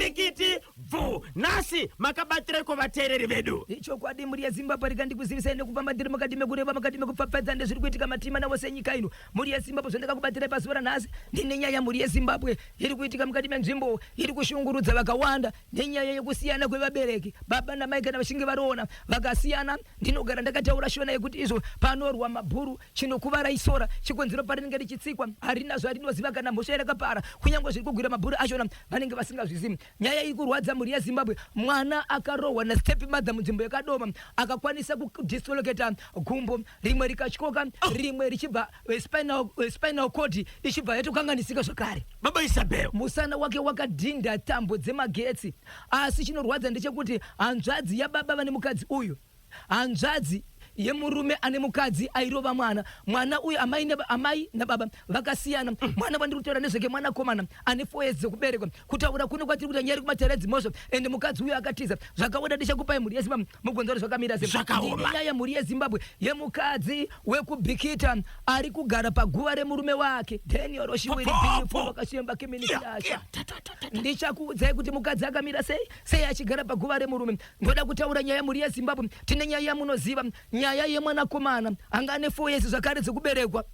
Rikiti bvu. Nhasi makabatireko vateereri vedu? Ichokwadi mhuri yeZimbabwe, rega ndikuzivisai nekufamba ndiri mukati mekureva, mukati mekupfapfaidza ndezviri kuitika mativi mana ose enyika ino. Mhuri yeZimbabwe, zvandakakubatirai pazuva ranhasi, ndine nyaya mhuri yeZimbabwe iri kuitika mukati menzvimbo iri kushungurudza vakawanda nenyaya yekusiyana kwevabereki. Baba namai kana vachinge varoona vakasiyana, ndinogara ndakataura shona yekuti izvo panorwa mabhuru chinokuvara isora, chikonzero parinenge richitsikwa harina zvarinoziva kana mhosva yarakapara, kunyange zviri kugwira mabhuru achona vanenge vasingazvizivi. Nyaya iri kurwadza mhuri yeZimbabwe, mwana akarohwa nastep mother munzvimbo yekadoma akakwanisa kudislocata gumbo rimwe rikatyoka, rimwe richibva spinal cord ichibva yatokanganisika zvakare. Baba Isabel. Musana wake wakadhinda tambo dzemagetsi. Asi chinorwadza ndechekuti hanzvadzi yababa vane mukadzi uyu, hanzvadzi yemurume ane mukadzi airova mwana, mwana uyu amai nababa vakasiyana. Mwana wandiri kutaura nezveke mwanakomana ane 4 years dzekuberekwa. Kutaura kuno kwatiri kuita nyaya iri kumatare edzimhosva, ende mukadzi uyu akatiza. Zvakawanda ndichakupai mhuri yeZimbabwe mugonzwa kuti zvakamira sei. Zvakaoma. Ndine nyaya mhuri yeZimbabwe yemukadzi wekuBikita ari kugara paguva remurume wake Daniel Roshiwiri Popo. Wakashemba Kiminisi Yeah, Yasha. yeah. Ta, ta, ta, ta, ta. Ndichakuudzai kuti mukadzi akamira sei sei achigara paguva remurume. Ndoda kutaura nyaya mhuri yeZimbabwe. Tine nyaya yamunoziva, nyaya yemwanakomana anga ane 4 years zvakare dzekuberekwa.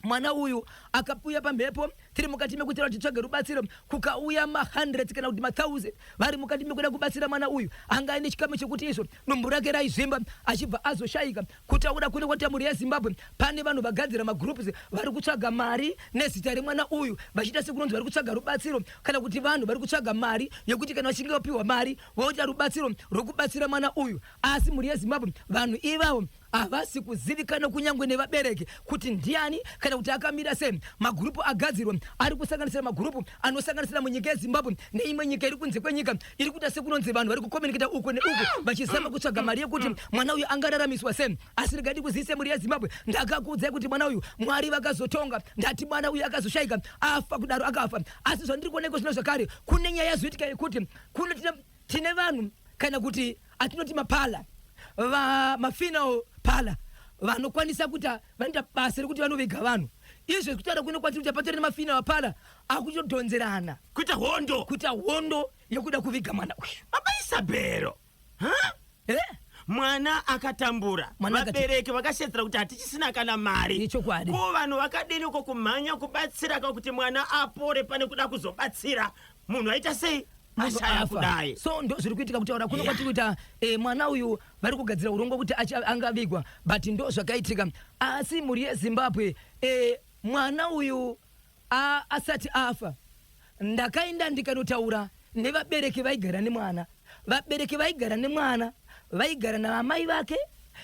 Mwana uyu akauya pamhepo tiri mukati mekuitaura kuti titsvage rubatsiro, kukauya ma100 kana kuti ma1000 vari mukati mekuda kubatsira mwana uyu. Anga aine chikamu chekuti izvo dumbu rake raizvimba achibva azoshayika. Kutaura kune kwatita mhuri yeZimbabwe, pane vanhu vagadzira magroups vari kutsvaga mari nezita remwana uyu, vachiita sekunonzi vari kutsvaga rubatsiro, kana kuti vanhu vari kutsvaga mari yekuti kana vachinge vapiwa mari voita rubatsiro rwekubatsira mwana uyu. Asi mhuri yeZimbabwe, vanhu ivavo havasi kuzivikanwa kunyange nevabereki kuti ndiani kana kuti akamira sei. Magurupu agadzirwa ari kusanganisira magurupu anosanganisira munyika yeZimbabwe neimwe nyika iri kunze kwenyika iri kuita sekunonzi vanhu vari kukomuniketa uku neuku vachizama kutsvaga mari yekuti mwana uyu angararamiswa sei. Asi regai ndikuzivise mhuri yeZimbabwe, ndakakuudzai kuti mwana uyu Mwari vakazotonga, ndati mwana uyu akazoshayika afa kudaro akafa. Asi zvandiri kuona iko zvino zvakare kune nyaya yazoitika yekuti kuno tine vanhu kana kuti atinoti mapala, mafinal pala, vanokwanisa kuita, vanoita basa rekuti vanoviga vanhu. Izvo kutaura kuno kwatiri kuti patori nemafinal pala akutodhonzerana kuita hondo, kuita hondo yekuda kuviga mwana uyu. Baba Isabel, ha? Mwana akatambura, vabereki vakashedzera kuti hatichisina kana mari. Ichokwadi. Ko vanhu vakadini uko kumhanya kubatsira ka kuti mwana apore pane kuda kuzobatsira munhu aita sei ashaya afa. Kudai. So ndo zviri kuitika kutaura kuno kwatiri kuita mwana uyu vari kugadzira urongwa kuti angavigwa, but ndo zvakaitika. Asi mhuri yeZimbabwe, mwana uyu asati afa, ndakaenda ndikanotaura nevabereki vaigara nemwana. Vabereki vaigara nemwana vaigara naamai vake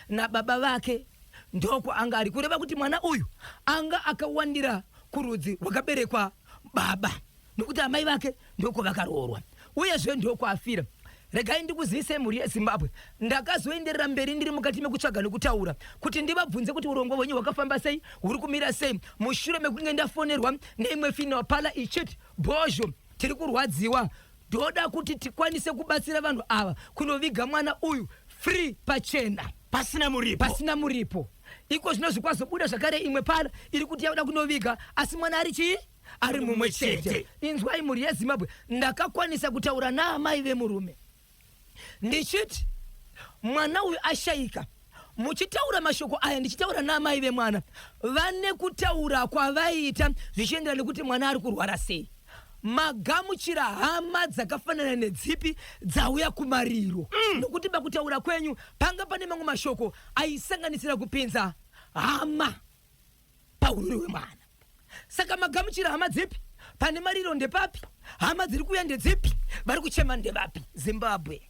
nababa vake, ndokwaanga ari. Kureva kuti mwana uyu anga akawandira kurudzi rwakaberekwa baba, nokuti amai vake ndokwavakaroorwa uyezve ndokwaafira. Regai ndikuzivise mhuri yeZimbabwe, ndakazoenderera mberi ndiri mukati mekutsvaga nekutaura kuti ndivabvunze kuti urongwa hwenyu hwakafamba sei, huri kumira sei, mushure mekunge ndafonerwa neimwe funeral parlour ichiti, Bhozho, tiri kurwadziwa, ndoda kuti tikwanise kubatsira vanhu ava kunoviga mwana uyu free, pachena, pasina muripo. Pasina muripo. Iko zvino zvikwazobuda zvakare imwe parlour iri kuti yakuda kunoviga, asi mwana ari chii? Ari mumwe chete. Inzwai mhuri yeZimbabwe, ndakakwanisa kutaura naamai vemurume ndichiti mwana uyu ashayika. Muchitaura mashoko aya, ndichitaura naamai vemwana, vane kutaura kwavaiita zvichienderana nekuti mwana ari kurwara sei. Magamuchira hama dzakafanana nedzipi dzauya kumariro? Nokuti pakutaura kwenyu panga pane mamwe mashoko aisanganisira kupinza hama pahurwere hwemwana. Saka magamuchira hama dzipi? Pane mariro ndepapi? Hama dziri kuuya ndedzipi? Vari kuchema ndevapi? Zimbabwe,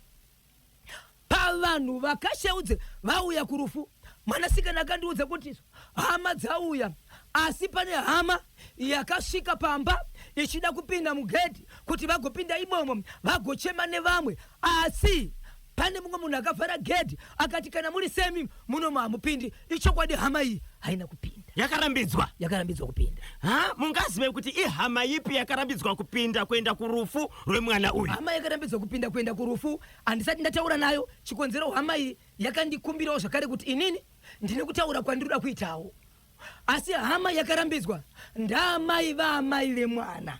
pavanhu vakashaudze vauya kurufu, mwanasikana akandiudza kuti hama dzauya, asi pane hama yakasvika pamba ichida kupinda mugedhi kuti vagopinda imomo vagochema nevamwe, asi pane mumwe munhu akavhara gedhi akati, "Kana muri semi munomo hamupindi." Ichokwadi, hama iyi haina kupinda. Yakarambidzwa. Yakarambidzwa kupinda. Ha, mungazive kuti ihama ipi yakarambidzwa kupinda kuenda kurufu rwemwana uyu? Hama yakarambidzwa kupinda kuenda kurufu handisati ndataura nayo. Chikonzero, hama iyi yakandikumbirawo zvakare kuti inini ndine kutaura kwandinoda kuitawo. Asi hama yakarambidzwa ndaamai vaamai vemwana.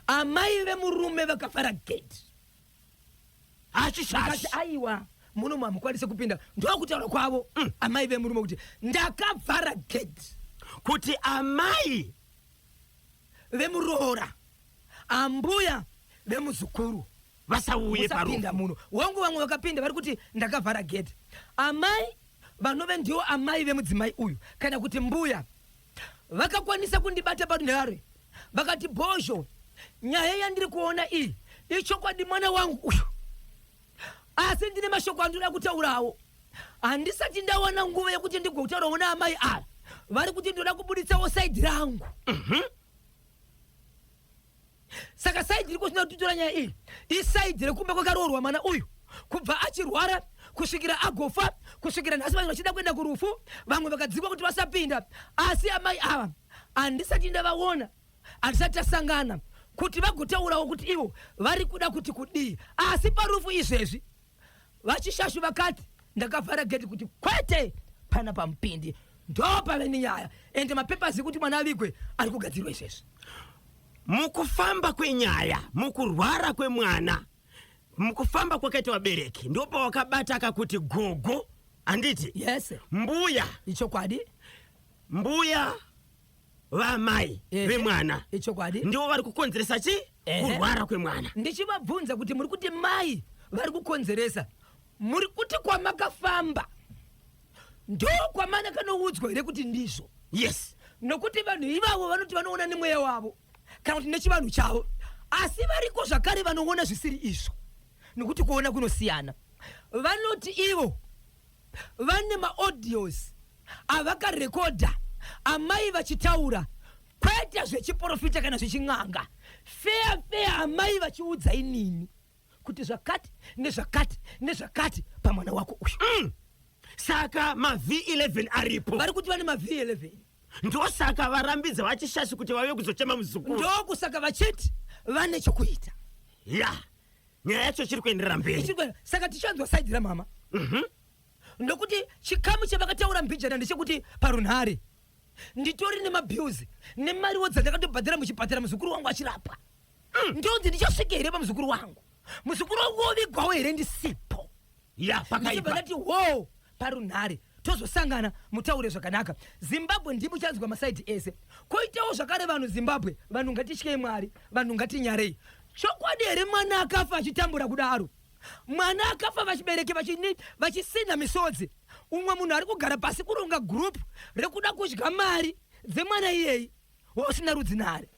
Amai vemurume vakavhara gate. Achishashi. Vakati aiwa, muno hamukwanisi kupinda. Ndokutaura kwavo amai vemurume kuti ndakavhara gate. Kuti amai vemuroora, ambuya vemuzukuru vasauye musapinda parufu. Muno wangu vamwe vakapinda vari kuti ndakavhara gate. Amai vanove ndiwo amai vemudzimai uyu kana kuti mbuya vakakwanisa kundibata parunhare, vakati, "Bhozho, nyaya yandiri kuona iyi ichokwadi, mwana wangu uyu, asi ndine mashoko andinoda kutaurawo. Handisati ndawana nguva yekuti ndigotaurawo naamai ava vari kuti ndoda kubuditsawo side rangu." Saka side iri kusina kutitora nyaya iyi iside rekumba kwakaroorwa mwana uyu, kubva achirwara kusvikira agofa, kusvikira nhasi vanhu vachida kuenda kurufu, vamwe vakadzingwa kuti vasapinda. Asi amai ava handisati ndavaona, handisati tasangana kuti vagotaurawo kuti ivo vari kuda kuti kudii. Asi parufu izvezvi vachishashu vakati ndakavhara gate kuti kwete, pana pamupindi ndo pave nenyaya, ende mapapers ekuti mwana avigwe ari kugadzirwa izvezvi. Mukufamba kwenyaya, mukurwara kwemwana, mukufamba kwakaita vabereki, ndopawakabata kakuti gogo, handiti? Yes. Mbuya. Ichokwadi. Mbuya vamai vemwana Ichokwadi. ndivo vari kukonzeresa chi kurwara kwemwana. Ndichivabvunza kuti muri kuti mai vari kukonzeresa, muri kuti kwamakafamba ndo kwamana kanoudzwa here kuti ndizvo? Nokuti vanhu ivavo vanoti vanoona nemweya wavo kana kuti nechivanhu chavo, asi variko zvakare vanoona zvisiri izvo, nokuti kuona kunosiyana. Vanoti ivo vane maaudios avakarekodha amai vachitaura, kwete zvechiprofita kana zvechin'anga, feya feya, amai vachiudza inini kuti zvakati nezvakati nezvakati pamwana wako uyu. Saka maV11 aripo. Vari kuti vane maV11. Ndosaka varambidza vachishashi kuti vave kuzochema muzukuru. Ndokusaka vachiti vane chokuita. Ya, nyaya yacho chiri kuenderera mberi. Saka tichanzwa side ramama, nokuti chikamu chavakataura mbijana ndechekuti parunhare nditori nemabills nemariwo dzandakatobhadhara muchipatara muzukuru wangu achirapwa. Ndonzi ndichasvika here pamuzukuru wangu? Muzukuru wangu wovigwawo here ndisipo? Ya, Ndichibva pakaipa. ndati wo parunhare tozosangana mutaure zvakanaka. Zimbabwe ndimo chanzwa masides ese. Koitawo zvakare vanhu Zimbabwe, vanhu ngatityei Mwari, vanhu ngatinyarei. Chokwadi here mwana akafa achitambura kudaro? Mwana akafa vachibereki vachisina misodzi, umwe munhu ari kugara pasi kuronga group rekuda kudya mari dzemwana iyeyi wausina rudzi nare.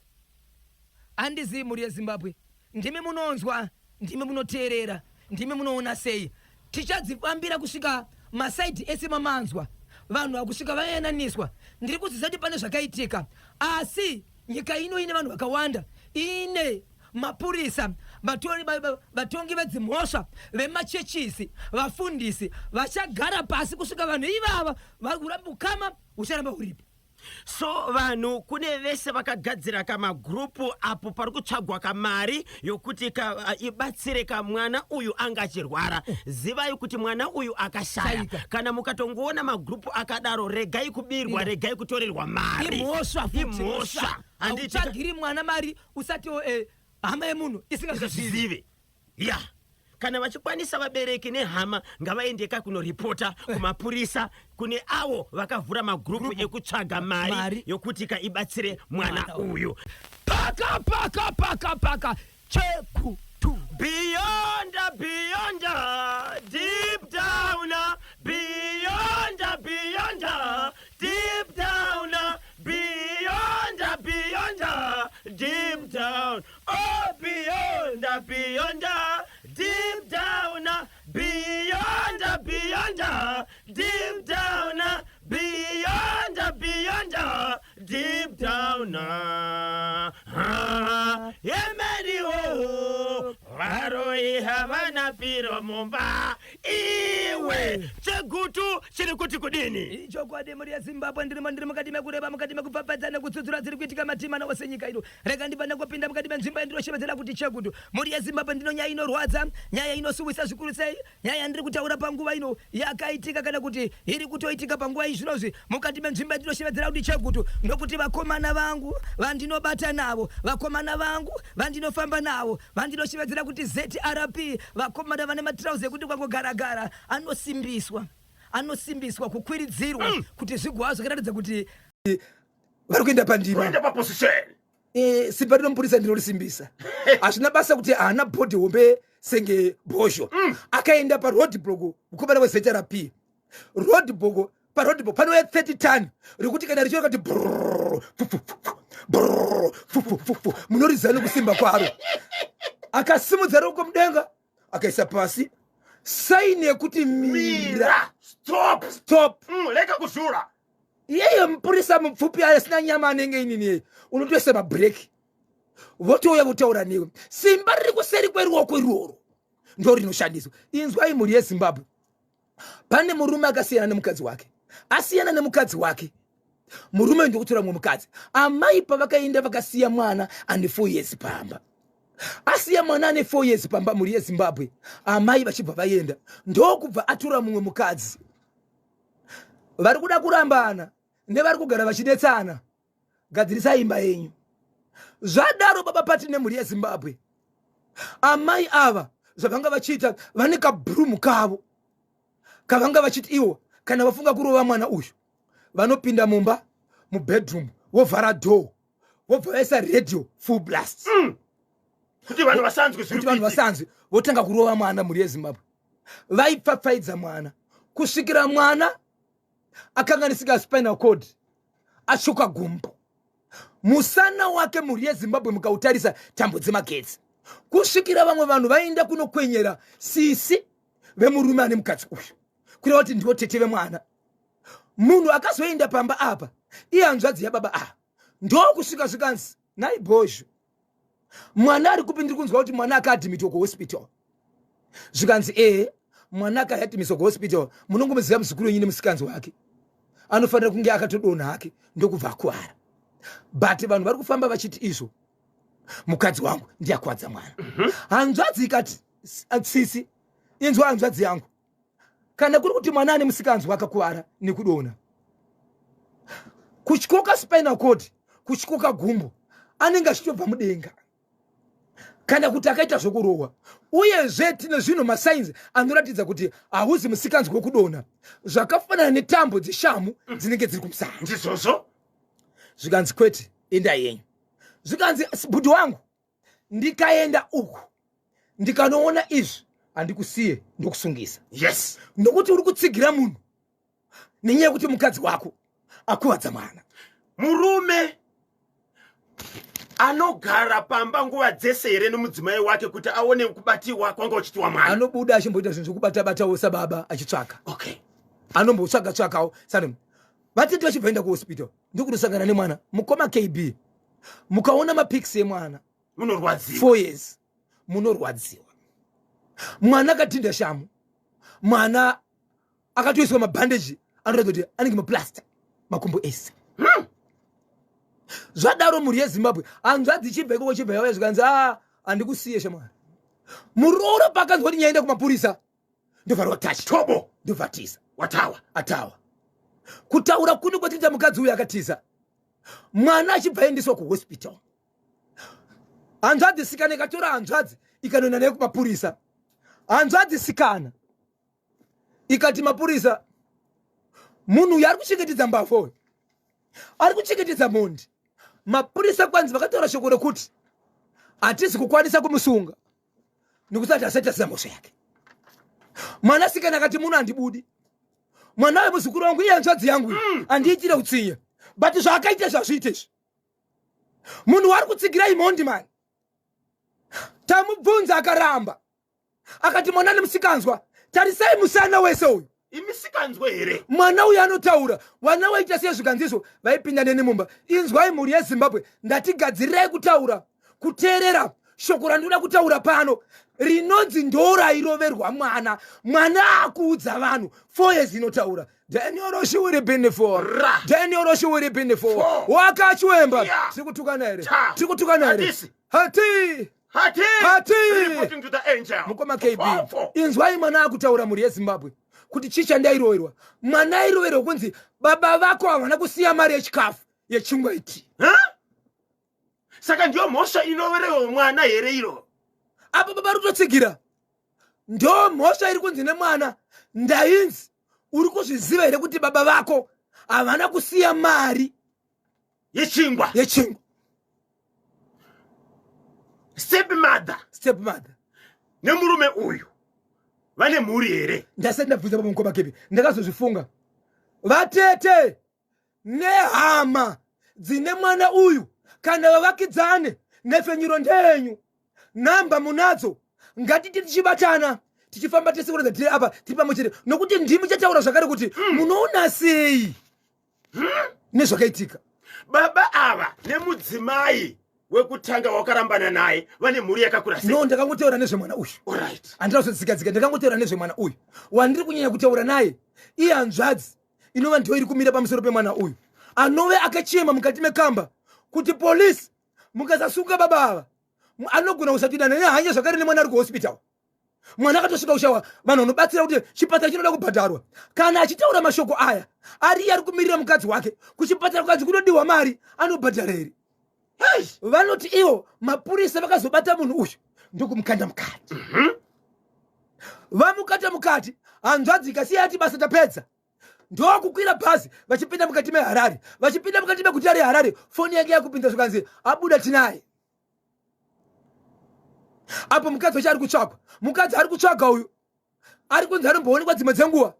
Handizivi, mhuri yeZimbabwe, ndimi munonzwa, ndimi munoteerera, ndimi munoona sei. Tichadzifambira kusvika masides ese mamanzwa vanhu vakusvika vayananiswa. Ndiri kuziva kuti pane zvakaitika, asi nyika ino ine vanhu vakawanda, ine mapurisa, vatongi vedzimhosva, vemachechisi, vafundisi vachagara pasi kusvika vanhu ivava ukama hucharamba huripo. So vanhu, kune vese vakagadzira kamagroup apo pari kutsvagwa kamari yokuti ibatsire kamwana uyu anga achirwara, zivai kuti mwana uyu akashaya. Shaika. Kana mukatongoona magroup akadaro, regai kubirwa, regai kutorerwa mari. Imhosva futi. Imhosva, handiti? Hautsvagiri mwana mari usati hama yemunhu isingazvizivi. Zive ya, kana vachikwanisa, vabereki nehama ngavaendeka kunoripota kumapurisa kune avo vakavhura magroup ekutsvaga mari, Mari. yokuti ka ibatsire mwana Mwana uyu. Paka paka paka paka chekutu. Beyond, beyond, deep down, beyond, beyond, deep down, beyond, beyond, deep down, oh, beyond, beyond, deep down, beyond, beyond, deep down, beyond, beyond, deep down. Ah, yemeriwo varoi havana piro mumba. Iwe Chegutu chiri kuti kudini? Ichokwadi mhuri yeZimbabwe, ndirimo ndiri mukati mekureva, mukati mekupfapfadza nekutsudzura dziri kuitika matii mana ose nyika ino. Rega ndibva ndangopinda mukati menzvimbo yandinoshevedzera kuti Chegutu. Mhuri yeZimbabwe, ndino nyaya inorwadza, nyaya inosuwisa zvikuru sei. Nyaya yandiri kutaura panguva ino yakaitika kana kuti iri kutoitika panguva izvinozvi mukati menzvimbo yandinoshevedzera kuti Chegutu, ndokuti vakomana vangu vandinobata navo, vakomana vangu vandinofamba navo, vandinoshevedzera kuti ZRP, vakomana vane matirauzi ekuti kwangogaragara anosimbiswa, anosimbiswa kukwiridzirwa kuti zvigova zvakaratidza kuti vari kuenda pandima. Kuenda paposition. Simba rinomupurisa ndinorisimbisa. Hazvina basa kuti haana bhodhi hombe senge bhozho. Akaenda paroad block mukomana weZRP, road block, paroad block panouya 30 ton rekuti kana richiona kuti brrrr, fu, fu, fu, fu, brrrr, fu, fu, fu, fu, munoriziva nekusimba kwaro. Akasimudza ruoko mudenga akaisa pasi, saini yekuti mira, mira, stop, stop. Rega kuzvura. Iyeye mupurisa mupfupi asina nyama anenge inini yeye, unotoisa mabhireki, votouya votaura newe. Simba riri kuseri kweruoko irworwo ndo rinoshandiswa. Inzwai mhuri yeZimbabwe, pane murume akasiyana nemukadzi wake, asiyana nemukadzi wake murume ndokutora mumwe mukadzi. Amai pavakaenda vakasiya mwana ane 4 years pamba. Asiya mwana ane 4 years pamba, mhuri yeZimbabwe, amai vachibva vaenda ndokubva atora mumwe mukadzi. Vari kuda kurambana nevari kugara vachinetsana, gadzirisai imba yenyu. Zvadaro baba pati nemhuri yeZimbabwe, amai ava zvavanga vachiita, vane kabhurumu kavo kavanga vachiti ivo kana vafunga kurova mwana uyu vanopinda mumba mubedroom, vovhara door, vobva vaisa radio full blast. Kuti vanhu vasanzwe zviri kuti vanhu kuitika. Vasanzwe, votanga kurova mwana. Mhuri yeZimbabwe, vaipfapfaidza mwana kusvikira mwana akanganisika spinal cord, atsvuka gumbo, musana wake. Mhuri yeZimbabwe, mukautarisa tambo dzemagetsi, kusvikira vamwe vanhu vaenda kunokwenyera sisi vemurume ane mukadzi uyu, kureva kuti ndiwo tete vemwana. Munhu akazoenda pamba apa iye hanzvadzi yababa ava, ndokusvika zvikanzi, "Nai bhozho, mwana ari kupi? Ndiri kunzwa kuti mwana akaadhimitwa kuhospital." Zvikanzi, "Ehe, mwana akaadhimiswa kuhospital. Munongomuziva muzukuru wenyu nemusikanzi wake, anofanira kunge akatodonha hake ndokubva akuvara, but vanhu vari kufamba vachiti izvo mukadzi wangu ndiyakuvadza mwana." Hanzvadzi ikati, "Tsitsi, inzwa hanzvadzi yangu, kana kuri kuti mwana ane musikanzwa akakuvara nekudonha, kutyoka spinal cord, kutyoka gumbo, anenge achitobva mudenga kana kuti akaita zvokurohwa. Uyezve tine zvinhu, masainzi anoratidza kuti hauzi musikanzwa wekudonha, zvakafanana netambo dzeshamu dzinenge dziri kumusana." Ndizvozvo. Zvikanzi, "Kwete, endai yenyu." Zvikanzi, "Bhudhi wangu, ndikaenda uku ndikanoona izvi, handikusiye, ndokusungisa, nokuti uri kutsigira munhu nenyaya yekuti mukadzi wako akuvadza mwana." Murume anogara pamba nguva dzese here nomudzimai wake kuti aone kubatiwa kwanga uchitiwa mwana? Anobuda achimboita zvinhu zvokubata-batawo sababa achitsvaka. Anombotsvaga tsvakawo saka vatete vachibva enda kuhospital ndokunosangana nemwana. Mukoma KB, mukaona mapics emwana Munorwadziwa. 4 years, munorwadziwa. Mwana akadhinda shamu, mwana akatoiswa mabhandeji anoratidza kuti anenge maplasta makumbo ese. Zvadaro mhuri yeZimbabwe, hanzvadzi ichibva ikoko chibva yauya, zvikanzi, "A, handikusiye shamwari." Muroora pakanzwa kuti nyaenda kumapurisa, ndovharwa tachi. Tobo. Ndobvatiza. Watawa. Atawa. Kutaura kuno kwatinoita, mukadzi uyu akatiza, mwana achibva aendeswa kuhospital. Hanzvadzi sikana ikatora hanzvadzi ikanoenda naye kumapurisa. Hanzvadzi sikana ikati, "Mapurisa, munhu uyu ari kuchengetedza mbavha, uyu ari kuchengetedza mhondi." Mapurisa kwanzi vakataura shoko rekuti, "Hatisi kukwanisa kumusunga nokusati asati asiya mhosva yake." Mwanasikana akati, "Muno handibudi. Mwana wemuzukuru wangu, iye hanzvadzi yangu iyi, handiitire utsinye, but zvaakaita zvazviite izvi. Munhu waari kutsigira imhondi mani." Tamubvunza akaramba, akati mwana nemusikanzwa. Tarisai musana wese uyu. Imisikanzwe here? Mwana uyu anotaura, vana waita sei? Zvikanzizvo vaipinda neni mumba. Inzwai mhuri yeZimbabwe, ndatigadzirirai kutaura, kuteerera. Shoko randinoda kutaura pano rinonzi ndorairoverwa mwana. Mwana akuudza vanhu 4 years inotaura Daniel Roshiwiri been for Ra. Daniel Roshiwiri been for Four. wakachwemba. Yeah. Tiri kutukana here? Ta. Tiri kutukana here? Hatisi. Hati. Hati. Hati. Reporting to the angel. Mukoma KB, Four, four. inzwai mwana akutaura mhuri yeZimbabwe kuti chii chandairoverwa. Mwana airoverwa kunzi baba vako havana kusiya mari yechikafu yechingwa iti. Huh? Saka ndiyo mhosva inoverewa mwana here iro? Apo baba rutotsigira ndo mhosva iri kunzi nemwana ndainzi uri kuzviziva here kuti baba vako havana kusiya mari yechingwa. Yechingwa. Step mother. Step mother. Nemurume uyu vane mhuri here? Ndasati ndabvunza baba mukoma Kebi, ndakazozvifunga. Vatete nehama dzine mwana uyu kana vavakidzane nefenyuro ndeyenyu, namba munadzo, ngatiti tichibatana tichifamba tese kuratidza tiri apa tiri pamwe chete, nokuti ndimi chataura zvakare kuti munoona sei nezvakaitika. Baba ava nemudzimai wekutanga wakarambana naye vane mhuri yakakura sei? No, ndakangotaura nezvemwana uyu. Alright. Handina kuzodzikadzika, ndakangotaura nezvemwana uyu. Wandiri kunyanya kutaura naye iye hanzvadzi inova ndiyo iri kumira pamusoro pemwana uyu, anove akachema mukati mekamba kuti polisi mukasasunga baba ava anogona kusatoita nehanya zvakare nemwana ari kuhospital. Mwana akatosvika kushawa vanhu vanobatsira kuti chipatara chinoda kubhadharwa. Kana achitaura mashoko aya ari iye ari kumirira mukadzi wake kuchipatara, kukanzi kunodiwa mari, anobhadhara here? Vanoti ivo mapurisa vakazobata munhu uyu ndokumukanda mukati. Vamukata mukati, hanzvadzi ikasiya yati basa tapedza, ndokukwira bhazi vachipinda mukati meHarare. Vachipinda mukati meguta reHarare, foni yake yakupinda, zvikanzi abuda tinaye. Apo mukadzi wacho ari kutsvagwa, mukadzi ari kutsvaga uyu ari kunzi anomboonekwa dzimwe dzenguva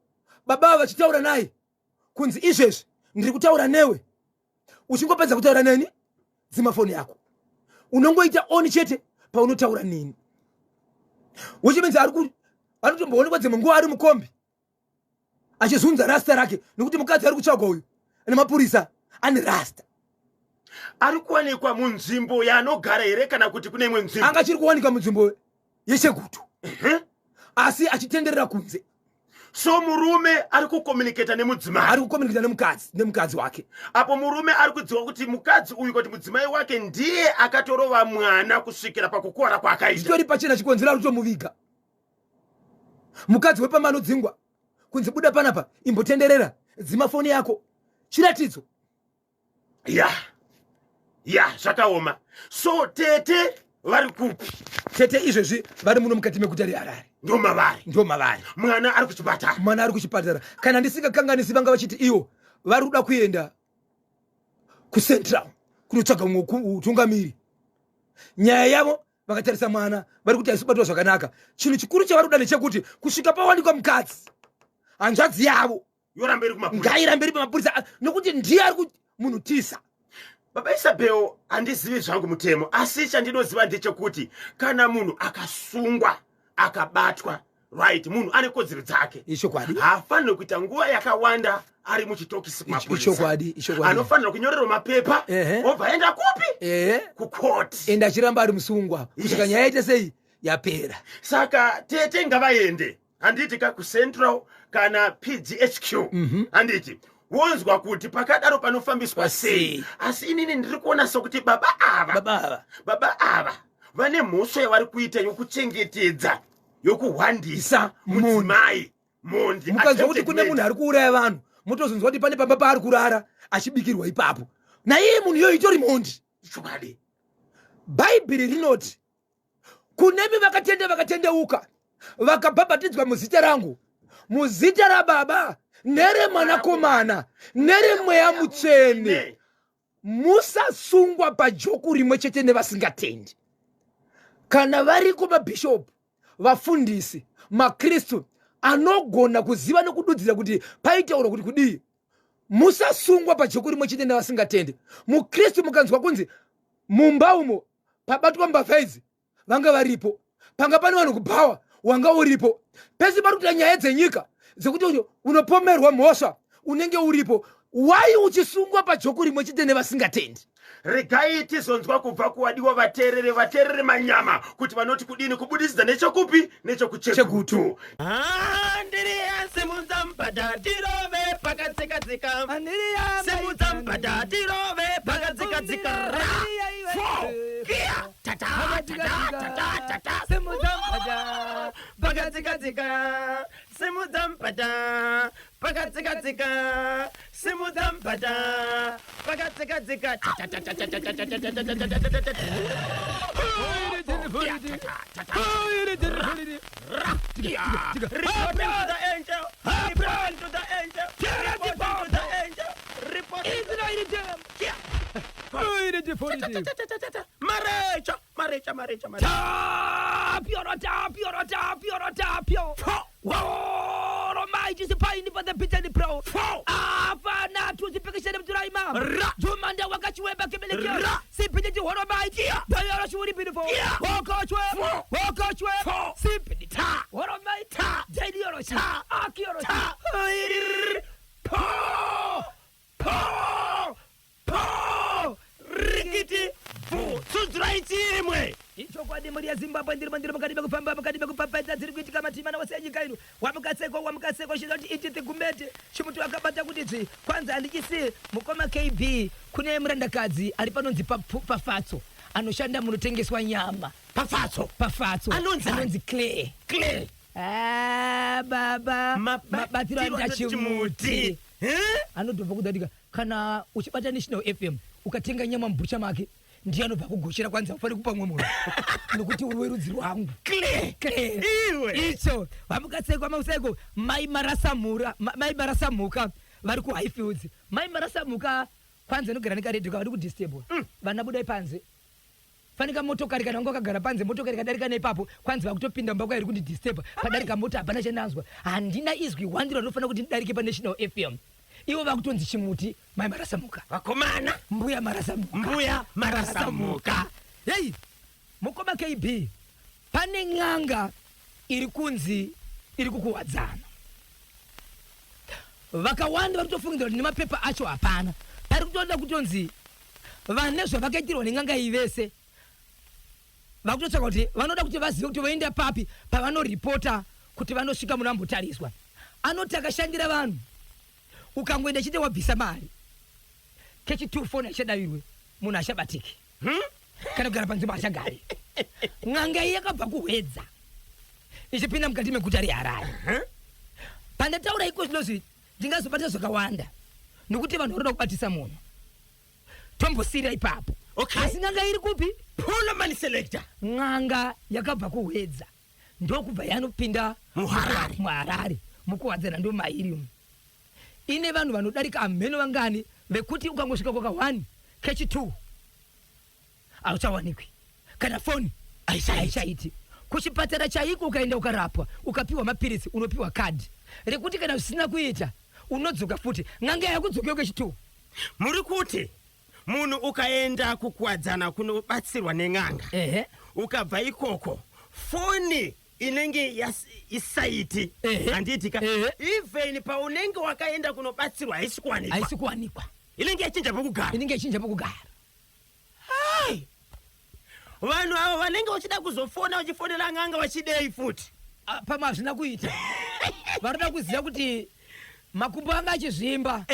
baba ava vachitaura naye kunzi izvezvi ndiri kutaura newe, uchingopedza kutaura neni dzima foni yako, unongoita on chete paunotaura neni, which means ari anotomboonekwa dzimwe nguva ari mukombi achizunza rasta rake, nokuti mukadzi ari kutsvagwa uyu nemapurisa ane rasta. Ari kuwanikwa munzvimbo yaanogara here kana kuti kune imwe nzvimbo? Anga achiri kuwanikwa munzvimbo yeChegutu, asi achitenderera kunze. So murume ari kucommunicata nemudzimai? Ari kucommunicata nemukadzi wake. Apo murume ari kudziwa kuti mukadzi uyu, kuti mudzimai wake ndiye akatorova mwana kusvikira pakukuvara kwaakaita. Zvitori pachena, chikonzero ari kutomuviga. Mukadzi wepamba anodzingwa kunzi buda panapa, imbotenderera, dzima foni yako, chiratidzo. Ya, zvakaoma. So tete vari kupi? Tete izvezvi vari muno mukati meguta reHarare. Ndomavari? Ndomavari. Mwana ari kuchipatara? Mwana ari kuchipatara. Kana ndisingakanganisi, vanga vachiti ivo vari kuda kuenda kuCentral kunotsvaga mumwe utungamiri. Nyaya yavo vakatarisa mwana vari kuti haisi kubatwa zvakanaka. Chinhu chikuru chavari kuda ndechekuti kusvika pawanikwa mukadzi, hanzvadzi yavo yoramba iri kumapurisa. Ngairambe iri pamapurisa, nokuti ndiye ari munhu tisa. Baba Isabel, handizivi zvangu mutemo, asi chandinoziva ndechekuti kana munhu akasungwa, akabatwa, right, munhu ane kodzero dzake. Ichokwadi. Haafaniri kuita nguva yakawanda ari muchitokisi kumapurisa. Ichokwadi, ichokwadi. Anofanira kunyorerwa mapepa, obva aenda kupi? Kukoti. Ende achiramba ari musungwa kusvika nyaya yaite sei, yapera. Saka tete ngavaende, handiti ka, kuCentral kana PGHQ, handiti, wonzwa kuti pakadaro panofambiswa sei. Sei. Asi inini ndiri kuona sokuti baba ava, baba ava, baba ava vane mhosva yavari kuita yokuchengetedza, yokuhwandisa mudzimai mhondi. Mukanzwa kuti Attempted kune munhu murder. ari kuuraya vanhu, motozonzwa kuti pane pamba paari kurara achibikirwa ipapo, naiye munhu iyoyo itori mhondi. Chokwadi. Bhaibheri rinoti kunemi vakatenda, vakatendeuka, vakabhabhatidzwa muzita rangu, muzita raBaba nereMwanakomana nereMweya Mutsvene, musasungwa pajoku rimwe chete nevasingatendi. Kana variko mabhishopu, vafundisi, makristu anogona kuziva nekududzira kuti paitaurwa kuti kudii, musasungwa pajoku rimwe chete nevasingatendi. Mukristu mukanzwa kunzi mumba umo pabatwa mbavha idzi, vanga varipo, panga pane vanhu kubhawa, wanga uripo, pese pari kuita nyaya dzenyika dzekuti unopomerwa mhosva, unenge uripo. Wai uchisungwa pajoku rimwe chete nevasingatendi? Regai tizonzwa kubva kuwadiwa vateerere vateerere manyama kuti vanoti kudini kubudikidza nechokupi nechokuchegutu. Andiriya simudza mubhadha tirove pakatsika-tsika. Simudza mubhadha tirove pakatsika-tsika. Ra, fo, kia, tata, tata, tata, tata. Simudza mubhadha pakatsika-tsika. Simudza mubhadha pakatsika-tsika. Simudza mubhadha pakatsika-tsika. Report to the angel. Report to the angel. Report to the angel. Report to the Marecha, marecha, marecha, marecha. Tapio, tapio, tapio, tapio. Woro mai chisipaini pa the beaten pro. Afana tuzipikishene mturaima. Ra. Jumanda wakachiwemba kibelekio. Ra. Sipindi chihoro mai. Dayara shuri beautiful. Wakochwe. Wakochwe. Sipindi Ta. Horo mai. Ta. Dailioro shi. Ta. Akioro shi. Ta. Po. Po. Po. Rikiti. Bvu. Tsudzirai chimwe. Ichokwadi mhuri yeZimbabwe ndiri mandiri mukati mekufamba mukati mekupfapfaidza dziri kuitika matimana wose enyika ino wamukaseko wamukaseko chinoti iti tigumbete chimuti wakabata kuti dzvi kwanzi handichisi mukoma KB kune murandakadzi ari panonzi pafatso anoshanda munotengeswa nyama Pafatso. Pafatso. Anonzi ani? Anonzi Clay. Clay. Ah, baba mabatiro anoita chimuti Eh? anotobva kudatika kana uchibata National FM ukatenga nyama mubhucha make ndiye anobva kugochera kwanzi haufaniri kupa mumwe munhu nokuti uri werudzi rwangu. Clay. Clay. Iwe. Icho vamukaseko mauseko mai marasamura mai marasamuka vari kuHighfields. Mai marasamuka kwanzi anogara nekaredhiyo kavari kudisturb vana budai panze fanika motokari kana wanga wakagara panze motokari kadarika neipapo kwanzi vakutopinda mumba kwairi kundidisturb padarika mota hapana chandanzwa handina izwi wandiro rinofanira kuti ndidarike paNational FM ivo vakutonzi chimuti mai marasamuka Vakomana. Mbuya marasamuka. Mbuya marasamuka. Hei mukoma KB pane n'anga iri kunzi iri kukuwadzana vakawanda vari kutofungidzira kuti nemapepa acho hapana pari kutoda kutonzi vane zvavakaitirwa nen'anga iyi vese vakutotsvaka kuti vanoda kuti vazive kuti voenda papi pavanoripota kuti vanosvika munhu ambotariswa anoti akashandira vanhu ukangoenda chete wabvisa mari kechi2 foni haichadavirwe munhu achabatiki kana kugara panzvimbo achagari n'anga iyi yakabva kuHwedza ichipinda mukati meguta reHarare. Pandataura iko zvinozvi ndingazobata zvakawanda nokuti vanhu vanoda kubatisa munhu tombosiyira ipapo. Okay. Asi n'anga iri kupi? Pull money selector. N'anga yakabva kuHwedza ndokubva yanopinda muHarare. Muharare mukuwadzana ndo mairi umu ine vanhu vanodarika hamheno vangani vekuti ukangosvika kwaka 1 kechi 2 hauchawanikwi kana foni haichaiti kuchipatara chaiko ukaenda ukarapwa ukapiwa mapiritsi unopiwa kadhi rekuti kana zvisina kuita unodzoka futi n'anga yakudzokewo kechi 2. Muri kuti munhu ukaenda kukuwadzana kunobatsirwa nen'anga ehe ukabva ikoko foni inenge isaiti handiti ka? Ehe. Even paunenge wakaenda kunobatsirwa haisi kuwanikwa. Haisi kuwanikwa. Inenge yachinja pekugara. Inenge yachinja pekugara. Hai! Vanhu ava vanenge vachida kuzofona vachifonera n'anga vachidei futi? Ah, pamwe hazvina kuita varoda kuziva kuti makumbo anga achizvimba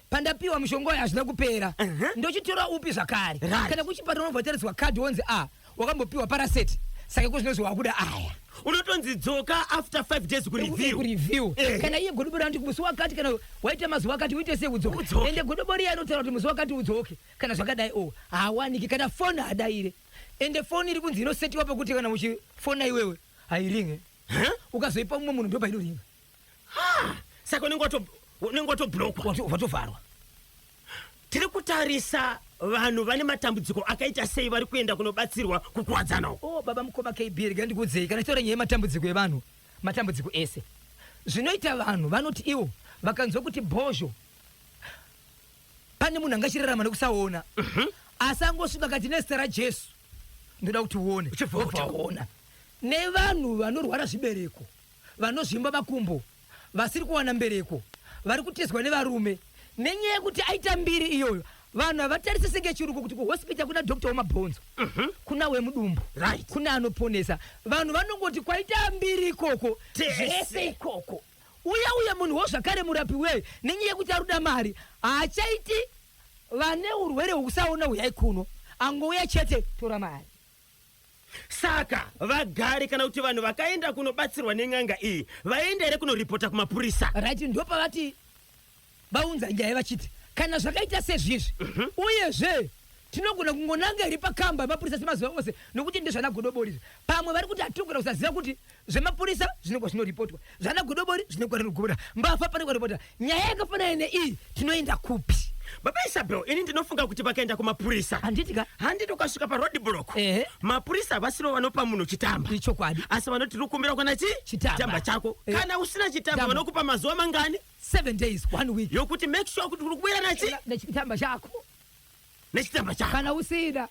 pandapiwa mushonga uyu hazvina kupera ndochitora upi zvakare. Kana kuchipatara unobva watariswa kadhi wonzi a wakambopiwa paraseti saka iko zvinozwi wakuda aya. Unotonzi dzoka after 5 days kureview. Kureview. Kana iye godobori anoti musi wakati kana waita mazuva akati uite sei udzoke. Udzoke. Ende godobori iye anotaura kuti musi wakati udzoke kana zvakadai o haawaniki kana foni hadaire ende foni iri kunzi inosetiwa pekuti kana uchifona iwewe hairinge ukazoipa mumwe munhu ndopainoringa. Saka unenge watoblockwa. Watovharwa. Tiri kutarisa vanhu vane matambudziko akaita sei vari kuenda kunobatsirwa kukuwadzana uko? O baba mukoma KB rega ndikuudzei kana tichitaura nyaya yematambudziko evanhu matambudziko ese zvinoita vanhu vanoti ivo vakanzwa kuti bhozho pane munhu angachirarama nekusaona asi angosvika kati nezita raJesu ndoda kuti uone. Uchibva wobva waona nevanhu vanorwara zvibereko vanozvimba makumbo vasiri kuwana mbereko vari kutizwa nevarume nenyaya yekuti aita mbiri iyoyo. Vanhu havatarise senge chiruko kuti kuhospital kuna doctor wemabhonzo, kuna wemudumbu, kuna anoponesa. Vanhu vanongoti kwaita mbiri ikoko. Tese. Zvese ikoko. Uya uya munhuwo zvakare murapi weye, nenyaya yekuti aruda mari, haachaiti vane urwere hwekusaona uyai kuno, angouya chete, tora mari. Saka vagari kana kuti vanhu vakaenda kunobatsirwa nen'anga iyi vaenda here kunoripota kumapurisa? Right, ndopavati vaunza nyaya vachiti kana zvakaita sezvizvi, uyezve tinogona kungonanga here pakamba yemapurisa semazuva ose, nokuti ndezvana Godobori izvi. Pamwe vari kuti hatinogona kusaziva kuti zvemapurisa zvinenge zvinoripotwa, zvana Godobori zvinenge zvinogura mbavha panenge ripota. Nyaya yakafanana neiyi tinoenda kupi? Baba Isabel, ini ndinofunga kuti vakaenda kumapurisa, Handiti ka? Handiti ukasvika paroad block, mapurisa havasiro vanopa munhu chitamba. Ichokwadi. Asi vanoti tiri kukumbira kwana chi Chitamba. Chako. Kana usina chitamba, Tamba. vanokupa mazuva mangani? 7 days, one week. Yokuti make sure kuti uri kubuya nachi nechitamba chako. Nechitamba chako. Kana usina,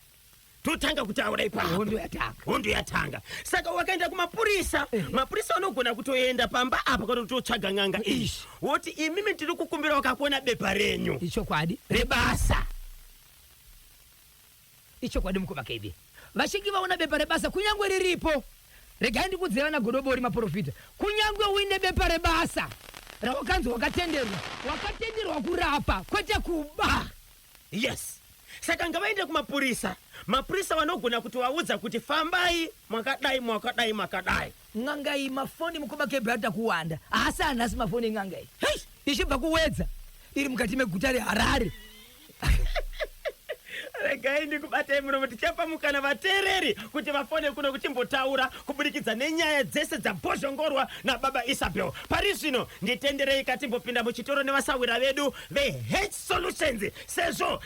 totanga kutaura ipapo. Hondo yatanga. Hondo yatanga. Saka wakaenda kumapurisa, mapurisa anogona kutoenda pamba apa kana kutotsvaga n'anga iyi, woti imimi tiri kukumbira wakakuona bepa renyu rebasa. Ichokwadi, mukoma KB. Vachinge vaona bepa rebasa, kunyange riripo, regai ndikudzeva naGodobori, maprofita, kunyange uine bepa rebasa rawakanzi wakatenderwa, wakatenderwa kurapa, kwete kuba. Yes, saka ngavaende kumapurisa. Mapurisa vanogona kutovaudza kuti fambai mwakadai, mwakadai, mwakadai. N'anga iyi mafoni, mukoma KB, arida kuwanda, haasi anhasi mafoni en'anga iyi. Hei! Ichibva kuWedza, iri mukati meguta reHarare. Regai ndikubatai muromo. Tichapa mukana vateereri kuti vafone kuno kuchimbotaura kubudikidza nenyaya dzese dzabhozhongorwa nababa Isabel. Pari zvino nditenderei katimbopinda muchitoro nevasawira vedu veH Solutions sezvo